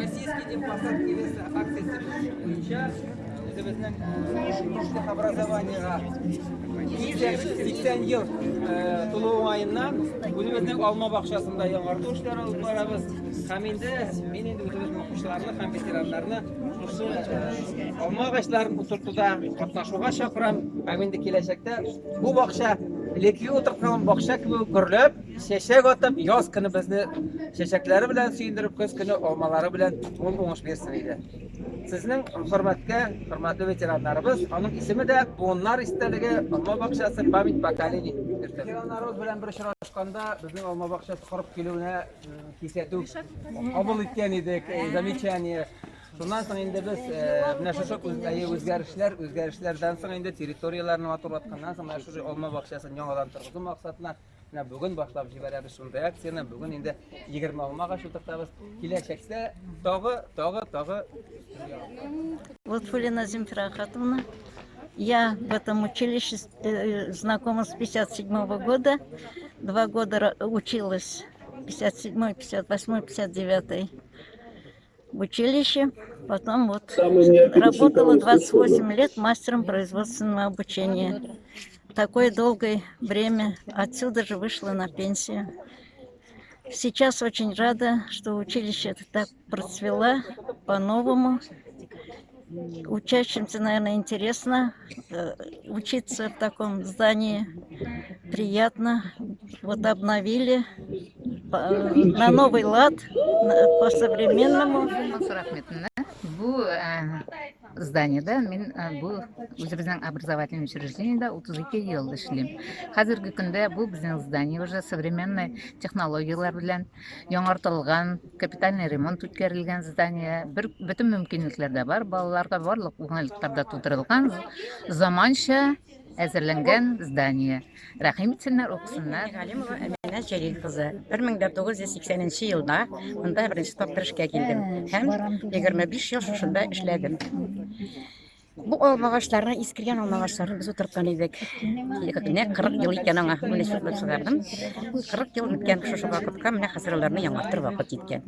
Российский день посадки леса акциясе буенча үзебезнең образованиега 80 ел тулу уңаеннан үзебезнең алма бакчасында яңарту эшләре алып барабыз. Һәм инде мин инде үзебезнең укучыларны һәм ветераннарны шушы алма агачларын утыртуда катнашуга чакырам. Һәм инде киләчәктә бу бакча элекке утырткан бакча кебек гөрләп, чәчәк атып, яз көне безне чәчәкләре белән сөендереп, көз көне алмалары белән мул уңыш бирсен иде. Сезнең хөрмәткә, хөрмәтле ветераннарыбыз, аның исеме дә Буыннар истәлеге, алма бакчасы, память поколений. Ветераннарыбыз белән бер очрашканда безнең алма бакчасы корып килүенә кисәтү кабул иткән идек, замечание. Шуннан соң инде без менә шушы үзгәрешләр, үзгәрешләрдән соң инде территорияләрне матурлатканнан соң менә шушы алма бакчасын яңадан торгызу максатына менә бүген башлап җибәрәбез шундый акцияне. Бүген инде 20 алма агачы утыртабыз. Киләчәктә тагы, тагы, тагы. Лутфуллина Земфира Ахатовна. Я в этом училище знакома с 57 -го года. 2 года училась, 57, 58, 59 в училище. Потом вот работала 28 лет мастером производственного обучения. Такое долгое время. Отсюда же вышла на пенсию. Сейчас очень рада, что училище это так процвело по-новому. Учащимся, наверное, интересно учиться в таком здании. Приятно. Вот обновили на новый лад, по-современному. Мансур Ахметовна, бу зданиедә мин бу үзебезнең образовательный учреждениедә 32 ел эшлим. Хәзерге көндә бу безнең здание уже современный технологияләр белән яңартылган, капитальный ремонт үткәрелгән здание. Бер бөтен мөмкинлекләр дә бар, балаларга барлык уңайлыклар да тудырылган, заманча әзерләнгән здание. Рәхим итсеннәр, укысыннар. Галимова Әминә Җәлил кызы. 1980 елда монда беренче тапкыр эшкә килдем һәм 25 ел шушында эшләдем. Бу алмагачларны, искергән алмагачларны без утырткан идек. Нәкъ 40 ел икән аңа, менә чыгардым. 40 ел үткән шушы вакытка, менә хәзер аларны яңартыр вакыт җиткән.